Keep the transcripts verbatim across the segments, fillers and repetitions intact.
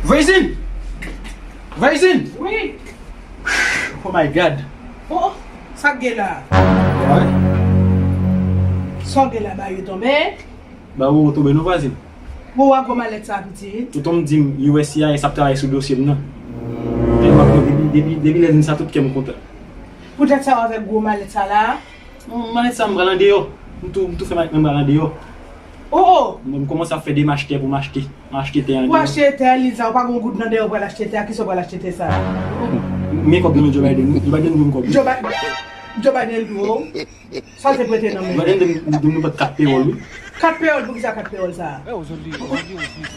Vwezin! Vwezin! Wi! Oh my God! Oh, oh, sa k gen la? Wè. Sa w gen la, Bayo tonbe? Bayo tonbe non, vwazin. Bon, w a gwo malèt sa, pitit. Tonton m di m U S C I S ap travay sou dosye m nan. Tèlman ke depi, depi, depi lè l di m sa, tout kè m kontan. Poutèt sa, w avèk gwo malèt sa la? Malèt sa, m pral andeyò. M tou, m tou fè malèt mwen, m pral andeyò. Oh, oh! M kòmanse ap fè demach tè pou m achte. M achte tè andeyò. Ou achte tè, Liza, ou pa gon goud nan dèyè, ou pral achte tè, a kisa ou pral achte tè sa? Men kòb nan men Joe Biden, Joe Biden ban m kòb. Joe Bi-, Joe Biden di w, sa l te prete nan men. Joe Biden di m, di m nou pot kat pewòl, wi. Kat pewòl, poukisa kat pewòl sa?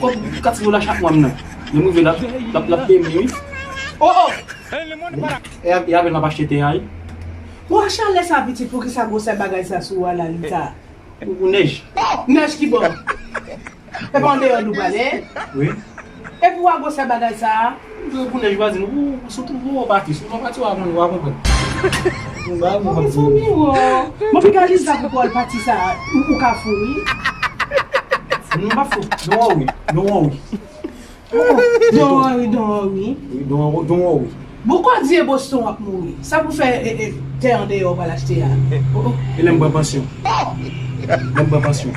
Kòb kat dola chak mwa m nan. Lè m rive la, l ap, l ap peye m, wi. Oh, oh! E, e avè l m ap achte tè a, wi. Bon, chalè sa, pitit, poukisa gwosè bagay sa sou ou a la, Liza? Ou, ou nèj. Nèj ki bò? E pa andeyò nou prale? Wi. Epi w a gwosè bagay sa a? Ou pou nèj vwazin, ou, ou sou tou, ou pati, sou pa pati, w a konn, w a konprann. Ou ba, ou konprann. Mezanmi, wo. Bon, piga Liza pou pòl pati sa a, ou, ou ka fou, wi. M pa fou. Don't worry, don't worry. Don't worry, don't worry. Wi, don't worry, don't worry. Bon, kò di e Boston w ap mouri. Sa pou fè, e, e, tè andeyò w pral achte a? Oh, oh. E lè m pran pansyon? Lè m pran pansyon?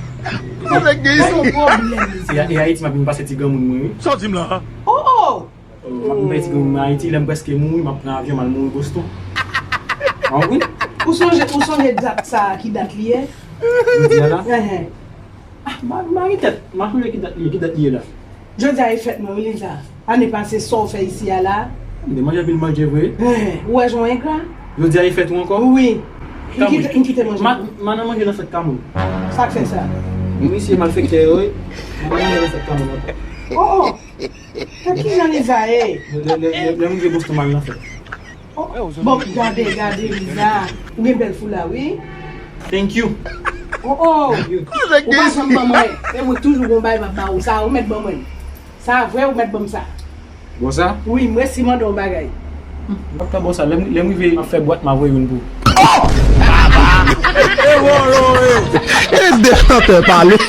Sa se yon pwoblèm, e, e Ayiti m ap vin pase ti granmoun mwen, wi. Sa w di m la? Oh, oh! M ap vin pase ti granmoun mwen Ayiti, lè m prèske mouri, m ap pran avyon, m al mouri Boston. Ah, wi. Ou sonje, ou sonje dat sa a, ki dat li ye? Jodi a la? Enhen. Ah, ma, mari tèt. M ap sonje ki dat li ye, ki dat li ye la. Jodi a e fèt mwen, wi, Liza. Ane pase, sa w fè isi a la? M te manje anpil manje vre. Enhen, ou wè jan w engra? Jodi a e fèt ou ankò? Wi. M kite, m kite manje. Ma, m nan manje nan fèt Kamoun. Sa k fè sa? Wi, misye malfektè yo, wi. M nan manje nan fèt Kamoun ankò. Oh, oh. Tèt kijan Liza ye? Lè, lè, lè, lè m rive Boston, m al nan fèt. Oh, bon, gade, gade, Liza. Ou gen bèl foula, wi. Thank you. Oh, oh. Ou pa janm ban mwen. E mwen toujou gon bagay m ap ba ou. Sa, ou mèt ban mwen. Sa vre, ou mèt ban m sa. Bon sa? Wi, m resi mande yon bagay. M ap fè bon sa. Lè m, lè m rive, m ap fè bwat, m ap voye youn pou ou. E de chantè pale.